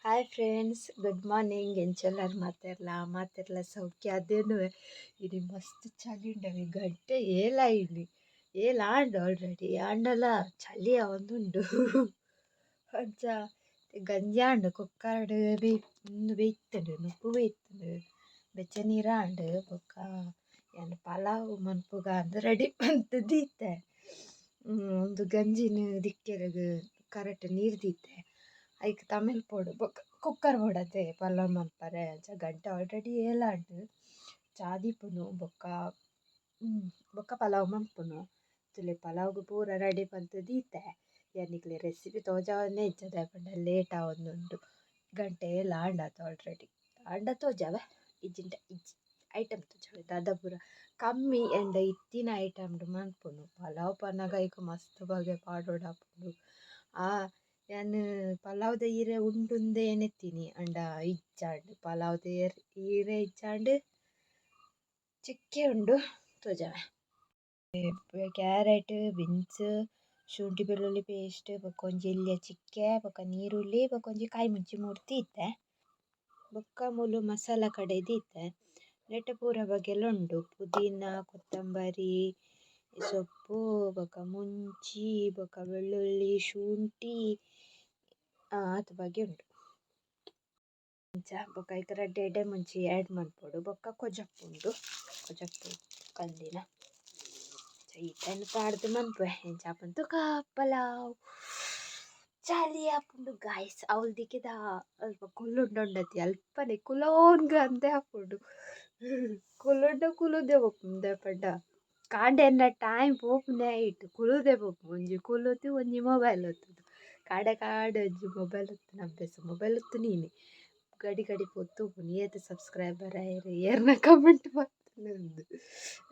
Hi friends, good morning. ಎಂಚೆಲ್ಲರ್ ಮಾತೆರ್ಲ? ಮಾತೆರ್ಲ ಸೌಖ್ಯ ಅದೇನುವೆ. ಇನಿ ಮಸ್ತ್ ಚಳಿ ಉಂಡವೆ. ಗಂಟೆ ಏಲಾಯಿನಿ, ಏಲ್ ಆಂಡ್ ಆಲ್ರೆಡಿ, ಆಂಡಲ ಚಳಿ ಆವೊಂದುಂಡು. ಅಂಚ ಗಂಜಿ ಆಂಡ್, ಕುಕ್ಕರ್ಡ್ ಬೇಯ್ ಉಂದು ಬೇಯ್ತುಂಡು, ನುಪ್ಪು ಬೇಯ್ತುಂಡು, ಬೆಚ್ಚ ನೀರು ಆಂಡ್. ಬೊಕ್ಕ ಯಾನ್ ಪಲಾವ್ ಮನ್ಪುಗ ಅಂದ್ ರೆಡಿ ಮಂತ್ ದೀತೆ. ಉಂದು ಗಂಜಿನ್ ದಿಕ್ಕೆರೆಗ್ ಕರೆಕ್ಟ್ ನೀರು ದೀತೆ. ಐಕ್ ತಮೆಲ್ ಪೋಡು ಬೊಕ್ಕ ಕುಕ್ಕರ್ ಬೋಡತೆ ಪಲಾವ್ ಮನ್ಪರೆ. ಅಂಚ ಗಂಟೆ ಆಲ್ರೆಡಿ ಏಲಾಂಡ್. ಚಾ ದೀಪುನು ಬೊಕ್ಕ ಬೊಕ್ಕ ಪಲಾವ್ ಮನ್ಪುನು. ತೂಲೆ, ಪಲಾವ್ಗ್ ಪೂರ ರೆಡಿ ಮಂತ್ ದೀತೆ. ಯಾನ್ ನಿಕ್ಲೆ ರೆಸಿಪಿ ತೋಜಾವೊಂದೇ ಇಜ್ಜ, ದಾಯೆ ಪಂಡ ಲೇಟ್ ಆವೊಂದುಂಡು. ಗಂಟೆ ಏಳಾಂಡತ ಆಲ್ರೆಡಿ. ಆಂಡ ತೋಜಾವೆ, ಇಜ್ಜಿಂಡ ಇಜ್ಜಿ. ಐಟಮ್ ತೋಜಾವೆ ದಾದ ಪೂರ ಕಮ್ಮಿ ಎಂಡ ಇತ್ತಿನ ಐಟಮ್ಡ್ ಮನ್ಪುನು. ಪಲಾವ್ ಪನ್ನಗ ಐಕ್ ಮಸ್ತ್ ಬಗೆ ಪಾಡೊಡಾಪುಂಡು. ಆ ಯಾನ್ ಪಲಾವ್ದ ಇರೆ ಉಂಡುಂದೇ ಎನ್ನಿತೀನಿ, ಆಂಡ ಇಜ್ಜಾಂಡ್. ಪಲಾವ್ದ ಇರೆ ಇಜ್ಜಾಂಡ್, ಚಿಕ್ಕೆ ಉಂಡು, ತೋಜಾವೆ. ಕ್ಯಾರೆಟ್, ಬೀನ್ಸ್, ಶುಂಠಿ ಬೆಳ್ಳುಳ್ಳಿ ಪೇಸ್ಟ್, ಬೊಕ್ಕ ಒಂಜಿ ಎಲ್ಯ ಚಿಕ್ಕೆ, ಬೊಕ್ಕ ನೀರುಳ್ಳಿ, ಬೊಕ್ಕ ಒಂಜಿ ಕಾಯಿ ಮುಂಚಿ ಮೂರ್ತಿ ಇತ್ತೆ. ಬೊಕ್ಕ ಮೂಲು ಮಸಾಲ ಕಡೆದ್ ಇತ್ತೆ. ನೆಟೆ ಪೂರ ಬಗೆಲ ಉಂಡು: ಪುದೀನ, ಕೊತ್ತಂಬರಿ ಸೊಪ್ಪು, ಬೊಕ್ಕ ಮುಂಚಿ, ಬೊಕ್ಕ ಬೆಳ್ಳುಳ್ಳಿ, ಶುಂಠಿ, ಆತ್ ಬಗೆ ಉಂಡು. ಅಂಚ ಬೊಕ್ಕ ಐಕ್ ರಡ್ಡ್ ಎಡ್ಡೆ ಮುಂಚಿ ಆ್ಯಡ್ ಮನ್ಪೊಡು. ಬೊಕ್ಕ ಕೊಜಪು ಉಂಡು, ಕೊಜಪು ಕಂದಿನ. ಈತೆನ್ ಪಾಡ್ದ್ ಮನ್ಪುವೆ. ಎಂಚ ಆಪುಂಡು ತೂಕ. ಪಲಾವ್ ಚಳಿ ಆಪುಂಡು ಗಾಯ್ಸ್. ಅವ್ಲು ದಿಕ್ಕಿದ ಅಲ್ಪ ಕುಲ್ಲುಂಡ ಉಂಡತಿ, ಅಲ್ಪನೆ ಕುಲೋನ್ಗ ಅಂದೆ ಆಪುಂಡು. ಕುಲ್ಲುಂಡ ಕುಲ್ಲುದೆ ಪೋಪುಂಡು, ದಾಯೆ ಪಂಡ ಕಾಂಡೆ ಎನ್ನ ಟೈಮ್ ಪೋಪುನೆ ಐಟ್. ಕುಲ್ಲುದೆ ಪೋಪುಂಡು. ಒಂಜಿ ಕುಲ್ಲುದು, ಒಂಜಿ ಮೊಬೈಲ್ ಒತ್ತುದು. ಕಾಂಡೆ ಕಾಂಡೆ ಒಂಜಿ ಮೊಬೈಲ್ ಒತ್ತುನ ಅಭ್ಯಾಸ. ಮೊಬೈಲ್ ಒತ್ತುನೀನಿ ಗಡಿ ಗಡಿ ಪೋದು ತೂಪುನು, ಏತ್ ಸಬ್ಸ್ಕ್ರೈಬರ್ ಆಯೆರ್, ಏರ್ನ ಕಮೆಂಟ್ ಬತ್ತುಂಡು,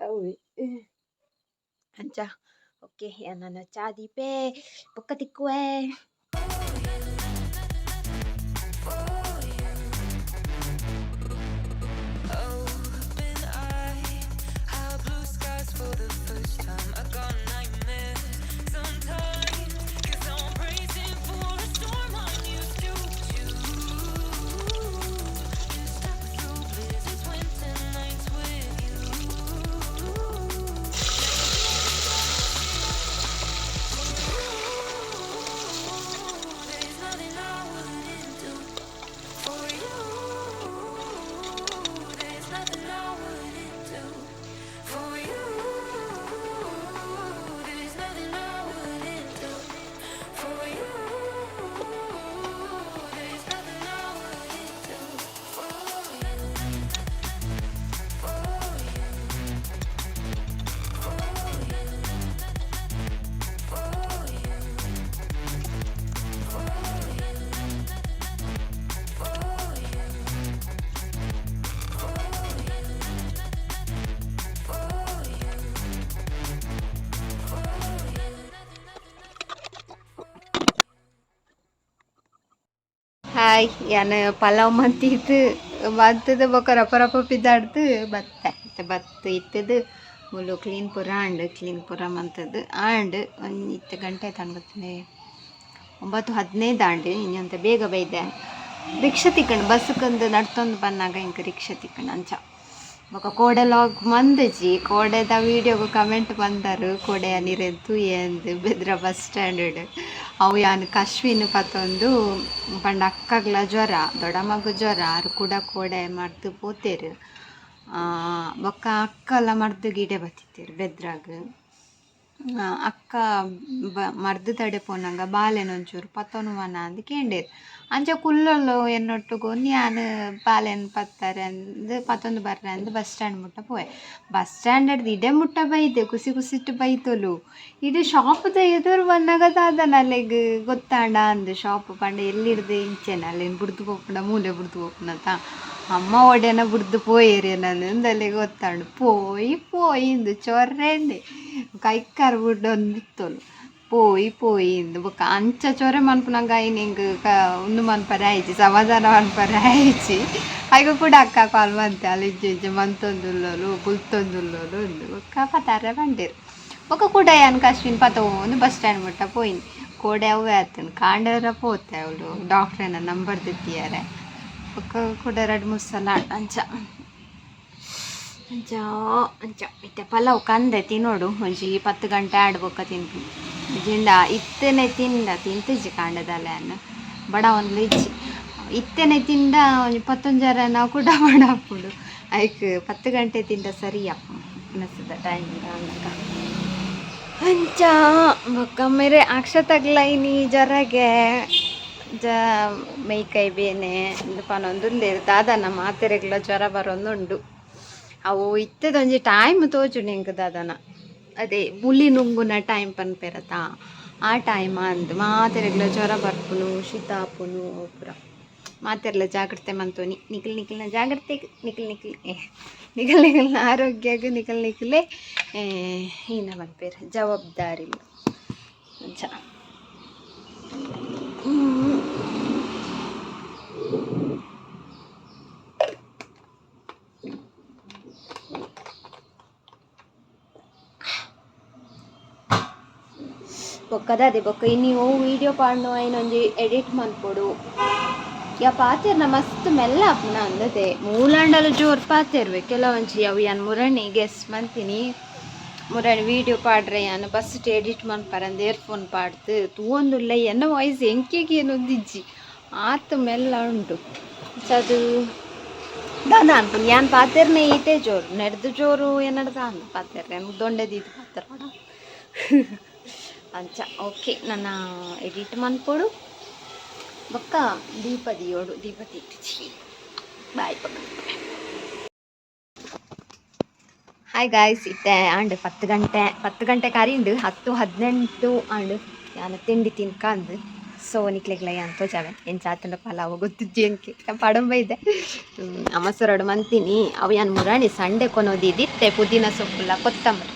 ಅವುವೆ ಅಂಚ. ಓಕೆ, ಯಾನ್ ಚಾ ದೀಪೆ, ಬೊಕ್ಕ ತಿಕ್ಕುವೆ. Open eye, have blue skies for the first time. I got nightmares sometimes, 'cause I'm bracing for a storm I'm used to. To step through blizzards, winter nights with you. There's nothing I wouldn't do for you. There's nothing I wouldn't do for you. There's nothing I wouldn't do for you. There's nothing I wouldn't do for you. For you. For you. For you. For you. For you. For you. For you. For you. Hi, ಯಾನ್ ಪಲಾವ್ ಮಂತಿತ್ತು ಮಂತದ ಬೊಕ್ಕ ರಪ ರಪ ಪಿದಾಡ್ದು ಬತ್ತೆ. ಇತ್ತೆ ಬತ್ತು ಇತ್ತದು ಮುಲು clean ಪೂರ ಆಂಡ್. Clean ಪೂರ ಮಂತದ್ದು ಆಂಡ್. ಒಂಜಿ ಇತ್ತೆ ಗಂಟೆ ಆಯ್ತು ಗೊತ್ತೇ? 9:15 ಆಂಡ್. ಇನ್ನೊಂತ ಬೇಗ ಬೈದೆ. Rickshaw ತಿಕ್ಕಂಡು, ಬಸ್ಕಂದು ನಡ್ತೊಂದು ಬನ್ನಾಗ ಇಂಕ rickshaw ತಿಕ್ಕಂಡು. ಅಂಚ ಬೊಕ್ಕ ಕೋಡೆ ವ್ಲಾಗ್ ಮಂದಜಿ. ಕೋಡೆದ ವೀಡಿಯೋಗು ಕಮೆಂಟ್ ಬಂದರು, ಕೋಡೆ ನೀರೆನ್ ತೂಯೆಂದು ಬೆದ್ರ ಬಸ್ ಸ್ಟ್ಯಾಂಡ್. ಅವು ಯಾನ್ ಕಶ್ವಿನ್ ಪತ್ತೊಂದು ಪಂಡ ಅಕ್ಕಗ್ಲ ಜ್ವರ, ದೊಡ್ಡಮ್ಮಗು ಜ್ವರ, ಆರು ಕೂಡ ಕೋಡೆ ಮರ್ದು ಪೋತೇರು. ಬೊಕ್ಕ ಅಕ್ಕಲ ಮರ್ದು ಗಿಡೆ ಬತ್ತಿತ್ತೇರು ಬೆದ್ರಾಗ. ಅಕ್ಕ ಬ ಮರ್ದು ತಡೆ ಪೋನಗ ಬಾಲೆನ ಒಂಚೂರು ಪತ್ತೊನುವನ ಅಂದ್ ಕೇಂಡೇರು. ಅಂಚ ಕುಲ್ಲೊಲ್ಲು ಎನ್ನೊಟ್ಟುಗು, ಯಾನ್ ಬಾಲೆನ್ ಪತ್ತಾರೆ ಅಂದ್ ಪತ್ತೊಂದು ಬರ್ರೆ ಅಂದ್ ಬಸ್ ಸ್ಟ್ಯಾಂಡ್ ಮುಟ್ಟ ಪೋಯೆ. ಬಸ್ ಸ್ಟ್ಯಾಂಡ್ ಇಡೆ ಮುಟ್ಟ ಬೈದೆ, ಕುಸಿ ಕುಸಿಟ್ಟು ಬೈತೊಲು. ಇಡೆ ಶಾಪ್ದ ಎದುರು ಬನ್ನಗ ದಾದನ ಅಲೆಗ್ ಗೊತ್ತಾಂಡ ಅಂದ್. ಶಾಪ್ ಪಂಡ ಎಲ್ಲಿಡ್ದು ಇಂಚೆನ ಅಲ್ಲೇನು ಬುಡ್ದು ಪೋಪುಂಡ, ಮೂಲೆ ಬುಡ್ದು ಪೋಪುನತ. ಅಮ್ಮ ಒಡೆನ ಬುಡ್ದು ಪೋಯೆರ್ ಎನನ್ ಅಂದಲೆಗ್ ಗೊತ್ತಾಂಡು. ಪೋಯಿ ಪೋಯಿ ಇಂದು ಚೊರ್ರೆಂದೆ ಕೈಕಾರ್ ಬುಡೊಂದಿತ್ತೊಲು, ಪೋಯಿ ಪೋಯಿ ಇಂದು. ಬೊಕ್ಕ ಅಂಚ ಚೊರೆ ಮನ್ಪುನಗ ಐನ್ ಎಂಕ್ ಕ ಉಂದು ಮನ್ಪರೆ ಆಯ್ಜಿ, ಸಮಾಧಾನ ಮನ್ಪರೆ ಆಯ್ಜಿ. ಐಗ ಕೂಡ ಅಕ್ಕ ಕಾಲ್ ಮಂತೆ, ಅಲ್ ಇಜ್ಜಿ ಇಜ್ಜಿ ಮಂತೊಂದುಲ್ಲೊಲು, ಬುಲ್ತೊಂದುಲ್ಲೊಲು ಅಂದು. ಬೊಕ್ಕ ಪತಾರ ಪಂಡೆರ್. ಬೊಕ್ಕ ಕೂಡ ಯಾನ್ ಕಶ್ವಿನ್ ಪತೊಂದು ಬಸ್ ಸ್ಟ್ಯಾಂಡ್ ಮುಟ್ಟ ಪೋಯಿನಿ. ಕೋಡೆ ಅವೇ ಆತನು ಕಾಂಡರ ಪೋತೆ ಅವಳು ಡಾಕ್ಟ್ರೇನ ನಂಬರ್ ದಿತ್ತಿಯಾರೆ. ಬೊಕ್ಕ ಕೂಡ 2-3 ಸಲ ಅಂಚ ಅಂಚ ಅಂಚ. ಇತ್ತೆ ಪಲಾವ್ ಕಂದೆ ತಿನ್ನೋಡು. ಒಂಜಿ 10 ಗಂಟೆ ಆಡ್ ಬೊಕ್ಕ ತಿನ್ಪು. ಜಿಂಡ ಇತ್ತೆನೆ ತಿಂದ ತಿಂತಿಜ್ಜಿ ಕಾಂಡದಲ್ಲ ಅನ್ನ ಬಡ ಒಂದು ಇಜ್ಜಿ. ಇತ್ತೆನೆ ತಿಂಡ ಒಂಜಿ ಪತ್ತೊಂಜರ ನಾವು ಕೂಡ ಬಡ ಆಪುಂಡು. ಐಕ್ 10 ಗಂಟೆ ತಿಂಡ ಸರಿ ಅಪ್ಪು ಟೈಮ್ ಅಂದಾಗ ಅಂಚ. ಬೊಕ್ಕ ಮೇರೆ ಅಕ್ಷತಗ್ಲ ಇನಿ ಜ್ವರಗೆ ಜ ಮೈ ಕೈ ಬೇನೆ ಇಂದು ಪನೊಂದುಲ್ಲೆರ್. ದಾದನ ಮಾತೆರೆಗ್ಲ ಜ್ವರ ಬರೊಂದುಂಡು. ಅವು ಇತ್ತದೊಂಜಿ ಟೈಮ್ ತೋಜುಂಡು ಎಂಕ್ ದಾದನ. ಅದೇ ಬುಲಿ ನುಂಗುನ ಟೈಮ್ ಪನ್ಪೆರತ, ಆ ಟೈಮ್ ಅಂದ್. ಮಾತೆರೆಗ್ಲ ಜ್ವರ ಬರ್ಪುನು, ಶೀತ ಆಪುನು ಪೂರ. ಮಾತೆರ್ಲ ಜಾಗ್ರತೆ ಮಂತೊನಿ. ನಿಕಲ್ ನಿಕಲ್ನ ಜಾಗ್ರತೆಗ್, ನಿಕಲ್ ನಿಕಲ್ ನಿಕಲ್ ನಿಕಲ್ನ ಆರೋಗ್ಯಗ್ ನಿಕಲ್ ನಿಕಲೆ ಏನ ಪನ್ಪೆರ್ ಜವಾಬ್ದಾರಿ ಅಂಚ. ಬೊಕ್ಕದ ಬೊಕ್ಕ ಇನಿ ಒವು ವೀಡಿಯೋ ಪಾಡ್ನು ಐನೊಂಜಿ ಎಡಿಟ್ ಮನ್ಪೊಡು. ಯಾ ಪಾತೆರ್ನ ಮಸ್ತ್ ಮೆಲ್ಲ ಆಪುನ ಅಂದತೆ. ಮೂಲಂಡಲ ಜೋರ್ ಪಾತೆರ್ವೆ ಕೆಲವೊಂಜಿ. ಅವು ಯಾನ್ ಮುರಣಿ ಗೆಸ್ ಮಂತಿನಿ. ಮುರಣಿ ವೀಡಿಯೋ ಪಾಡ್ರೆ ಯಾನ್ ಬಸ್ ಎಡಿಟ್ ಮನ್ಪರಂದ್ ಇಯರ್ಫೋನ್ ಪಾಡ್ದು ತೂವೊಂದುಲ್ಲೆ. ಎನ್ನ ವಾಯ್ಸ್ ಎಂಕೆಗೆ ಏನೊಂದಿಜ್ಜಿ, ಆತ್ ಮೆಲ್ಲ ಉಂಡು. ಅದು ದಾದ ಅನ್ಪುಂಡು ಯಾನ್ ಪಾತೆರ್ನೆ ಈತೆ ಜೋರು ನೆಡ್ದು ಜೋರು ಎನ್ನಡ್ದ ಅಂದ್ ಪಾತೆರ್ರೆ ದೊಂಡೆ ದೀದ್ ಪಾತೆರ್ಪಡ ಅಂಚ. ಓಕೆ, ನನ್ನ ಎಡಿಟ್ ಮನ್ಪೊಡು. ಬೊಕ್ಕ ದೀಪ ದಿಯೋಡು. ದೀಪ ದೀತಿಜಿ. ಬಾಯ್ ಬೊಕ್ಕ. ಹಾಯ್ ಗಾಯ್ಸ್, ಇತ್ತೆ ಆಂಡ್ 10 ಗಂಟೆ. 10 ಗಂಟೆ ಕರಿಂಡು, 10:18 ಆಂಡ್. ಯಾನ್ ತಿಂಡಿ ತಿನ್ಕಂದು. ಸೊ ನಿಕ್ಲೆಗ್ಲ ಯಾನ್ ತೋಜಾವೆ ಎಂಚ ಆತುಂಡ ಪಲಾವು. ಗೊತ್ತಿಜ್ಜಿ ಎಂಕೆ ಪಡಂಬ ಇದೆ ಅಮಸರಡು ಮಂತೀನಿ. ಅವು ಯಾನ್ ಮುರಾಣಿ ಸಂಡೆ ಕೊನೊದಿದ್ದಿತ್ತೆ ಪುದೀನ ಸೊಪ್ಪುಲ ಕೊತ್ತಂಬರಿ.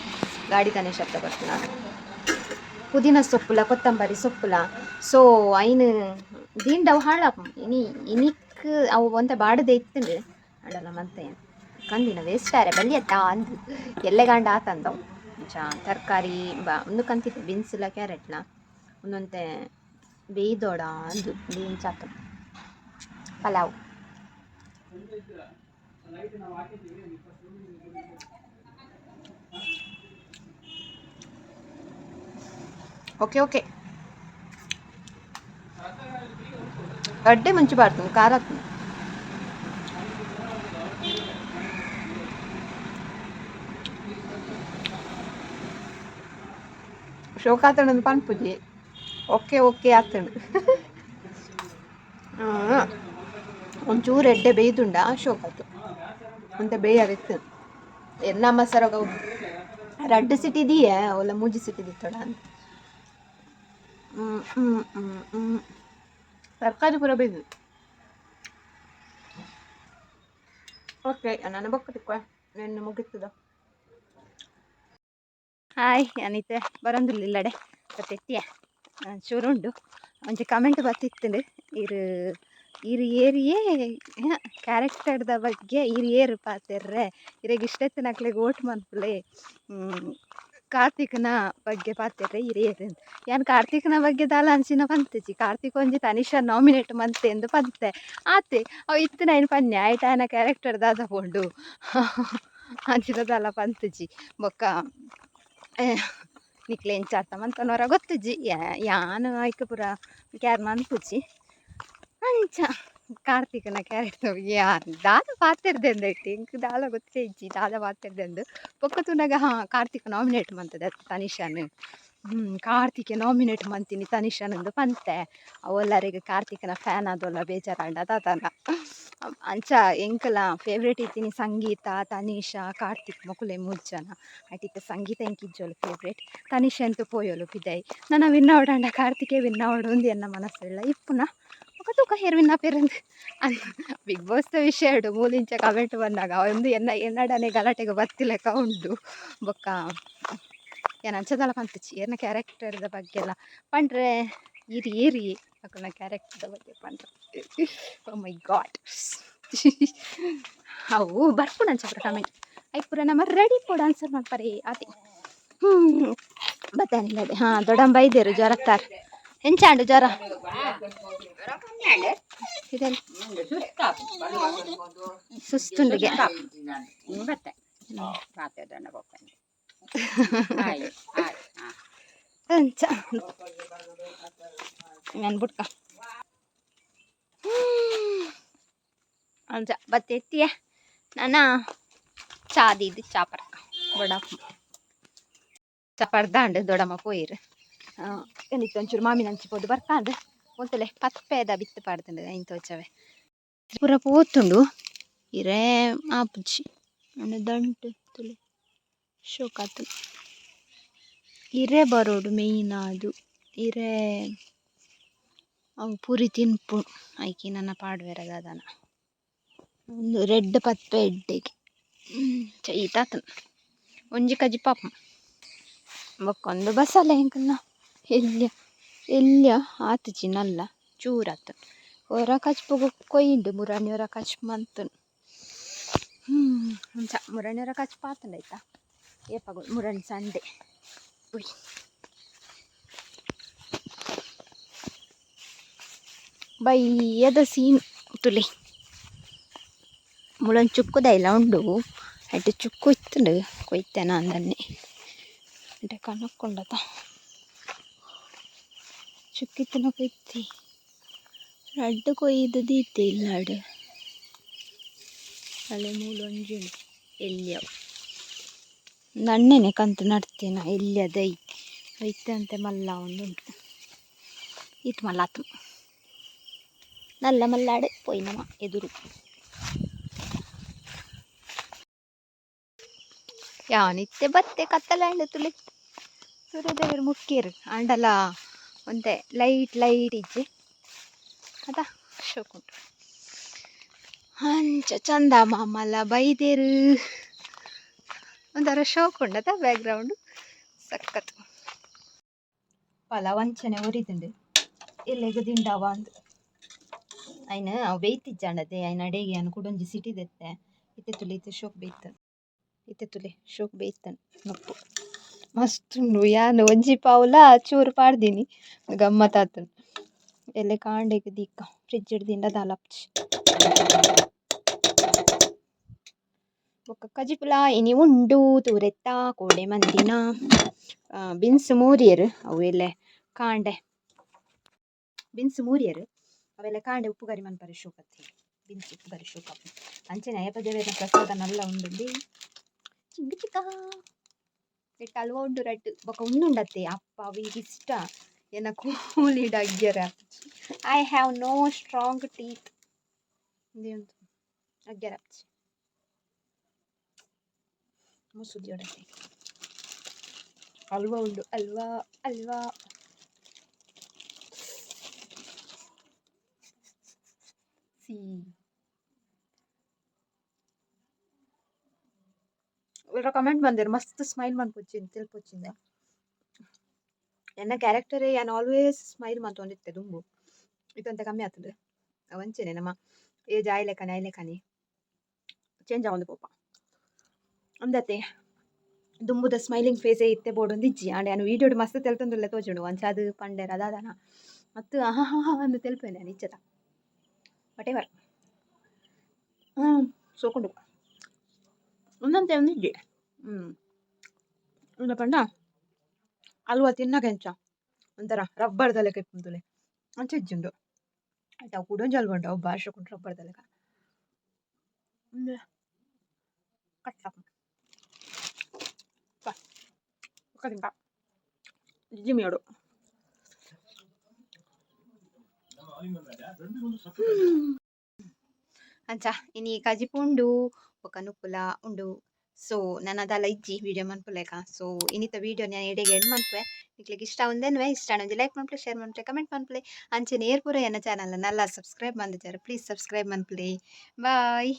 ಗಾಡಿ ತಾನೇ ಶಬ್ದ ಬರ್ಪುನ. ಪುದೀನ ಸೊಪ್ಪುಲ ಕೊತ್ತಂಬರಿ ಸೊಪ್ಪುಲ. ಸೊ ಐನ್ ದಿಂಡ ಅವು ಹಾಳಾಪುಂಡು. ಇನಿ ಇನಿಕ್ ಅವು ಒಂತೆ ಬಾಡದೆ ಇತ್ತುಂಡು. ಅಡಲ ಮಂತೆ ಕಂದಿನ ವೇಸ್ಟ್ ಆರೆ ಬಲ್ಲಿಯತ್ತ ಅಂದು ಎಲ್ಲೆಗಾಂಡ ಆತಂದವು. ಅಂಚ ತರಕಾರಿ ಬಾ ಒಂದು ಕಂತಿತ್ತೆ ಬೀನ್ಸ್ಲ ಕ್ಯಾರೆಟ್ಲ ಒಂದೊಂತೆ ಬೇಯ್ದೋಡ ಅಂದು ಬೀನ್ಸ್ ಆತ. Pulao okay okay. ಅಡ್ಡೆ ಮುಂಚೆ ಬಾರ್ತದೆ ಖಾರ ಆಗ್ತದೆ. ಶೋಕಾತಣಂದು ಪನ್ಪುಜಿ. ಓಕೆ ಓಕೆ ಆತಂಡು. ಒಂಚೂರು ಎಡ್ಡೆ ಬೇಯ್ದುಂಡ ಶೋಕಾತು ಅಂತ ಬೇಯಾರಿತ್ತು. ಎನ್ನ ಮಸರಗ ರಡ್ಡು ಸಿಟಿದೀಯ ಅವಲ್ಲ ಮೂಜಿ ಸಿಟಿದಿತ್ತೋಡ ಅಂತ. ಹ್ಮ್ ಹ್ಮ್ ಹ್ಮ್ ಹ್ಮ್ ತರಕಾರಿ ಪೂರ ಬೇಯ್ದು. ಓಕೆ, ನಾನು ಬೊಕ್ಕ ನಿನ್ನ ಮುಗಿತದ. ಹಾಯ್, ಅನಿತೆ ಬರೊಂದುಲ್ಲಿಲ್ಲಡೆ ಬತ್ತೆತ್ತಿಯ ಚೂರುಂಡು. ಒಂಜಿ ಕಮೆಂಟ್ ಬತ್ತಿತ್ತುಂಡು. ಇರು ಇರು ಏರಿಯೇ ಕ್ಯಾರೆಕ್ಟರ್ದ ಬಗ್ಗೆ ಇರು ಏರು ಪಾತೆರ್ರೆ, ಇರೆಗ್ ಇಷ್ಟೆತ್ತಿನಕ್ಲೆಗ್ ಓಟ್ ಮನ್ಪುಲೆ, ಕಾರ್ತಿಕ್ನ ಬಗ್ಗೆ ಪಾತೆರ್ರೆ ಇರು ಏರು. ಯಾನ್ ಕಾರ್ತಿಕ್ನ ಬಗ್ಗೆ ದಾಲ ಅಂಚಿನ ಪಂತಿಜಿ. ಕಾರ್ತಿಕ್ ಒಂಜಿ ತನಿಷಾ ನಾಮಿನೇಟ್ ಮಂತೆ ಎಂದು ಪಂತೆ ಆತೆ. ಅವು ಇತ್ತಿನ ಐನ್ ಪನ್ನೆ ಆಯ್ಟ್ ಆಯನ ಕ್ಯಾರೆಕ್ಟರ್ ದಾದ ಪೋಂಡು ಅಂಚಿನ ದಾಲ ಪಂತಿಜಿ. ಬೊಕ್ಕ ನಿಕ್ಲೆ ಎಂಚ ಅರ್ಥ ಮಂತೊನರ ಗೊತ್ತಿಜ್ಜಿ. ಯಾನ್ ಐಕ್ ಪೂರ ಕ್ಯಾರ್ ಮನ್ಪುಜಿ. ಅಂಚ ಕಾರ್ತಿಕನ ಕ್ಯಾರೆಕ್ಟರ್ ಯಾನ್ ದಾದ ಪಾತೆರ್ದೆಂದು ಎಂಕ್ ದಾಲ ಗೊತ್ತೇ ಇಜ್ಜಿ ದಾದ ಪಾತೆರ್ದೆಂದು. ಬೊಕ್ಕ ತೂನಗ ಹಾಂ ಕಾರ್ತಿಕ್ ನಾಮಿನೇಟ್ ಮಂತದೆ ತನಿಷಾನ್. ಕಾರ್ತಿಕೆ ನಾಮಿನೇಟ್ ಮಂತಿನಿ ತನಿಷಾನ್ ಪಂತೆ. ಅವೆಲ್ಲರಿಗೆ ಕಾರ್ತಿಕನ ಫ್ಯಾನ್ ಆದೋಲ್ಲ ಬೇಜಾರಾಂಡ ದಾದನ. ಅಂಚ ಎಂಕಲ ಫೇವ್ರೇಟ್ ಇತ್ತಿನಿ ಸಂಗೀತ, ತನಿಷಾ, ಕಾರ್ತಿಕ್ ಮೊಕುಲೆ ಮೂಜಿ ಜನ. ಐಟಿತ್ತೆ ಸಂಗೀತ ಎಂಕ್ ಇಜ್ಜೋಲು ಫೇವ್ರೇಟ್. ತನಿಷಾ ಅಂತೂ ಪೋಯೋಲು ಪಿದಯಿ. ನನ ವಿನ್ ಆವಡಾಂಡ ಕಾರ್ತಿಕೆ ವಿನ್ ಆವಡು ಉಂದು ಎನ್ನ ಮನಸ್ಸುಳ್ಳ ಇಪ್ಪುನ. ಬೊಕ ತೂಕ ಏರ್ ವಿನ್ ಆಪೆರಂದು. ಬಿಗ್ ಬಾಸ್ ದ ವಿಷಯ ಮೂಲಿಂಚ ಕಮೆಂಟ್ ಬಂದಾಗ ಒಂದು ಎನ್ನ ಎನ್ನಡನೆ ಗಲಾಟೆಗೆ ಬತ್ತಿಲೆಕ್ಕ ಉಂಡು. ಬೊಕ್ಕ ಯಾನ್ ಅಂಚ ಪಂತಿಜಿ ಏರ್ನ ಕ್ಯಾರೆಕ್ಟರ್ದ ಬಗ್ಗೆ ಎಲ್ಲ ಪಂಡ್ರೆ ಇರಿ ಏರಿ ಅಕಲ್ನ ಕ್ಯಾರೆಕ್ಟರ್ದ ಬಗ್ಗೆ ಪಂಡ್ರೆ. ಓ ಮೈ ಗಾಡ್, ಅವು ಬರ್ಪುಂಡು ಅಂಚ ಪೂರ ಕಮೆಂಟ್. ಐಕ್ ಪೂರ ನಮ ರೆಡಿ ಪೋಡು ಆನ್ಸರ್ ಮಲ್ಪರೆ ಆತೆ. ಬತ್ತಾನಿಲ್ಲದೆ. ಹಾಂ, ದೊಡ್ಡಮ್ಮ ಬೈದೇರು ಜ್ವರತ್ತಾರ್. ಎಂಚಾಂಡು ಜ್ವರ? ಇದೆಲ್ಲ ಸುಸ್ತುಂಡುಗೆ. ಅಂಚ ನಾನು ಬುಡ್ಕ ಅಂಚ ಬತ್ತೆ ಎತ್ತಿಯ ನಾನ ಚಾದಿದ್ದು ಚಾ ಪರ್ಕ ಬಡಪ್ಪ ಚಾ ಪರ್ದಾಂಡು ದೊಡಮ್ಮ ಪೋಯಿರು. ಏನಿತ್ತು, ಒಂಚೂರು ಮಾಮಿನ ಅಂಚಿ ಪೋದು ಬರ್ಕಾಂಡು ಒಂತಲೆ ಪತ್ಪೇದ ಬಿತ್ತು ಪಾಡ್ತುಂಡು. ಐನ್ ತೋಚವೆ ಪೂರ ಪೋತುಂಡು. ಇರೇ ಆಪುಜಿ ಅಂಡ ದಂಟು ತುಲೆ ಶೋಕಾತು. ಇರೆ ಬರೋಡು ಮೇಯ್ನ್ ಅದು ಇರೆ ಅವು ಪೂರಿ ತಿನ್ಪು. ಐಕಿ ನನ್ನ ಪಾಡ್ವೆರ ದಾದನ ಒಂದು ರೆಡ್ ಪತ್ಪೆ ಎಡ್ಡೆಗೆ ಚೈತಾತನ ಒಂಜಿ ಕಜಿ ಪಾಪ. ಬೊಕ್ಕೊಂದು ಬಸಲೆ ಎಂಕಲ್ನ ಎಲ್ಯ ಎಲ್ಯ ಆತುಜಿ, ನಲ್ಲ ಚೂರಾತು. ಒರ ಕಚ್ಪುಗು ಕೊಯ್ಯಿಂಡು ಮುರಾನಿ ಒರ ಕಚ್ಪು ಮಂತುನು. ಅಂಚ ಮುರಾನಿ ಒರ ಕಚ್ಪು ಆತುಂಡು ಆಯ್ತಾ. ಏಪಗ ಮುರಾನಿ ಸಂಡೆ. ಉಯ್ ಬಯ್ಯದ ಸೀನ್ ತುಲೆ. ಮುಳೊಂದು ಚುಕ್ಕುದ ಇಲ್ಲ ಉಂಡು. ಐಟ್ ಚುಕ್ಕು ಇತ್ತುಂಡು, ಕೊಯ್ತೆನ ಅಂದನ್ನೆ అంటే ಕನಕ್ಕೊಂಡತ. ಚುಕ್ಕಿತ್ತನ ಕೊಯ್ತಿ, ರಡ್ಡ್ ಕೊಯ್ದು ದೀತೆ ಇಲ್ಲಡ್. ಅಲೆ ಮೂಲು ಒಂಜಿ ಉಂಡು ಎಲ್ಯವು. ನಣ್ಣೆನೆ ಕಂತು ನಡ್ತೇನ ಎಲ್ಯ ದೈ ಐತೆ ಮಲ್ಲ ಒಂದುಂಟು. ಈತ್ ಮಲ್ಲ ಆತು. ನಲ್ಲ ಮಲ್ಲಾಡು ಪೋಯಿನಮ ಎದುರು. ಯಾನಿತ್ತೆ ಬತ್ತೆ ಕತ್ತಲಾಂಡ್ ತುಲೆ. ಸೂರ್ಯದೇವರು ಮುಖ್ಯರು ಆಂಡಲ ಒಂತೆ ಲೈಟ್ ಲೈಟ್ ಇಜ್ಜಿ ಅದ ಶೋಕುಂಟು. ಅಂಚ ಚಂದ ಮಾಮಲ್ಲ ಬೈದೇರು. ಒಂಥರ ಶೋಕ್ ಉಂಡತ ಬ್ಯಾಕ್ಗ್ರೌಂಡ್ ಸಖತ್. ಪಲಾವ್ ಅಂಚನೆ ಒರಿದುಂಡು. ಎಲ್ಲೆಗ್ ದಿಂಡವ ಅಂದ್ ಐನ್ ಅವು ಬೇಯ್ತಿಜ್ಜಾಂಡತೆ. ಐನ್ ಅಡೆಗೆ ಯಾನ್ ಕುಡೊಂಜಿ ಸಿಟಿ ದೆತ್ತೆ. ಇತ್ತೆ ತುಲೆ, ಇತ್ತೆ ಶೋಕ್ ಬೇಯ್ತನ್. ಇತ್ತೆ ತುಲೆ, ಶೋಕ್ ಬೇಯ್ತನ್. ನುಪ್ಪು ಮಸ್ತ್ ಉಂಡು. ಯಾನ್ ಒಂಜಿ ಪಾವುಲ ಚೂರು ಪಾಡ್ದಿನಿ, ಗಮ್ಮತ್ ಆತುಂಡು. ಎಲ್ಲೆ ಕಾಂಡೆಗ್ ದೀಕ ಫ್ರಿಜ್ ಡ್ ದಾಲ ಆಪುಜಿ. ಬೊಕ್ಕ ಕಜಿಪುಲ ಇನಿ ಉಂಡು. ತೂರೆತ್ತ ಕೋಡೆ ಮಂದಿನ ಬಿನ್ಸ್ ಮೂರಿಯೆರ್. ಅವು ಎಲ್ಲೆ ಕಾಂಡೆ ಬಿನ್ಸ್ ಮೂರಿಯೆರ್. ಅವೆಲ್ಲ ಕಾಂಡೆ ಉಪ್ಪುಗರಿ ಮನ್ಪರೆ ಶೋಕತ್ತೆ. ಬಿನ್ಸ್ ಉಪ್ಪುಗರಿ ಶೋಕ. ಅಂಚನೆ ಅಯ್ಯಪ್ಪ ದೇವೆರ್ನ ಪ್ರಸಾದ ನಲ್ಲ ಉಂಡು. ಚಿಂಗ್ ಚಿಕ್ಕ ನೆಟ್ಟ್ ಅಲ್ವ ಉಂಡು ರಡ್ಡ್. ಬೊಕ ಉಂದುಂಡತ್ತೆ ಅಪ್ಪ ಅವು ಈಗ ಇಷ್ಟ ಎನ್ನ ಕೂಲಿಡ್ ಅಗ್ಯರೆ ಆಪುಜಿ. I have no strong teeth. ಉಂದೇ ಉಂದು ಅಗ್ಯರೆ ಆಪುಜಿ. ಮುಸುದಿಯೋಡತ್ತೆ. ಅಲ್ವಾ ಉಂಡು, ಅಲ್ವಾ ಅಲ್ವಾ. ಸಿ ಒರ ಕಮೆಂಟ್ ಬಂದೆರ್ ಮಸ್ತ್ ಸ್ಮೈಲ್ ಮನ್ಪೊಚ್ಚಿ ತೆಲ್ಪೊಚ್ಚಿಂದ. ಎನ್ನ ಕ್ಯಾರೆಕ್ಟರೇ ಯಾನ್ ಆಲ್ವೇಸ್ ಸ್ಮೈಲ್ ಮಂತೊಂದಿತ್ತೆ ದುಂಬು. ಇತ್ತೊಂತೆ ಕಮ್ಮಿ ಆತುಂಡು. ಅವು ಅಂಚೆನೆ ನಮ್ಮ ಏಜ್ ಆಯ್ಲೆಕನೆ ಆಯ್ಲೆಕನೆ ಚೇಂಜ್ ಆವೊಂದು ಪೋಪ. ಅಂದತೆ ದುಂಬುದ ಸ್ಮೈಲಿಂಗ್ ಫೇಸೇ ಇತ್ತೆ ಬೋಡೊಂದಿಜ್ಜಿ. ಆಂಡ ಯಾನ್ ವೀಡಿಯೋಡ್ ಮಸ್ತ್ ತೆಲ್ತೊಂದುಲ್ಲೆ ತೋಜುಂಡು. ಅಂಚಾದ್ ಪಂಡೆರ್ ಅದಾದನ ಮಸ್ತ್ ಆಹಾ ಅಂದ್ ತೆಲ್ಪುವೆ ಯಾನ್ ಇಚ್ಚದ. ವಾಟೆವರ್. ಸೋಕುಂಡು. ಉಂದಂತೆ ಒಂದಿಜ್ಜಿ. ಉಂದ ಪಂಡ ಅಲ್ವ ತಿನ್ನಗ ಎಂಚ ಒಂಥರ ರಬ್ಬರ್ದ ಲೆಕ್ಕ ಇಪ್ಪುಂಡು ತೂಲೆ, ಅಂಚ ಇಜ್ಜುಂಡು. ಐತ ಅವು ಕುಡೊಂಜಿ ಅಲ್ವ ಉಂಡು, ಅವು ಬಾರಿ ಶೋಕುಂಡು ರಬ್ಬರ್ದ ಲೆಕ್ಕ. ಉಂದು ಕಟ್ ಆಪುಂಡು. ಬೊಕ್ಕ ತಿಂಕ ಜಿಜ್ಜಿ. ಅಂಚ ಇನಿ ಕಜಿಪು ಉಂಡು, ಬೊಕ ನುಪ್ಪುಲ ಉಂಡು. ಸೊ ನನ ದಾಲ ಇಜ್ಜಿ ವಿಡಿಯೋ ಮನ್ಪುಲೆಕ. ಸೊ ಇನಿತ ವಿಡಿಯೋ ಯಾನ್ ಇಡೆಗ್ ಎಂಡ್ ಮನ್ಪುವೆ. ನಿಕ್ಲೆಗ್ ಇಷ್ಟ ಆವುಂದೆನ್ವೆ. ಇಷ್ಟ ಆಂಡ ಒಂಜಿ ಲೈಕ್ ಮನ್ಪುಲೆ, ಶೇರ್ ಮನ್ಪುಲೆ, ಕಮೆಂಟ್ ಮನ್ಪುಲೆ. ಅಂಚನೆ ಏರ್ ಪೂರ ಎನ್ನ channel Nalla subscribe ಮಂದಿಜಾರ್, please subscribe ಮನ್ಪುಲೆ. Boy.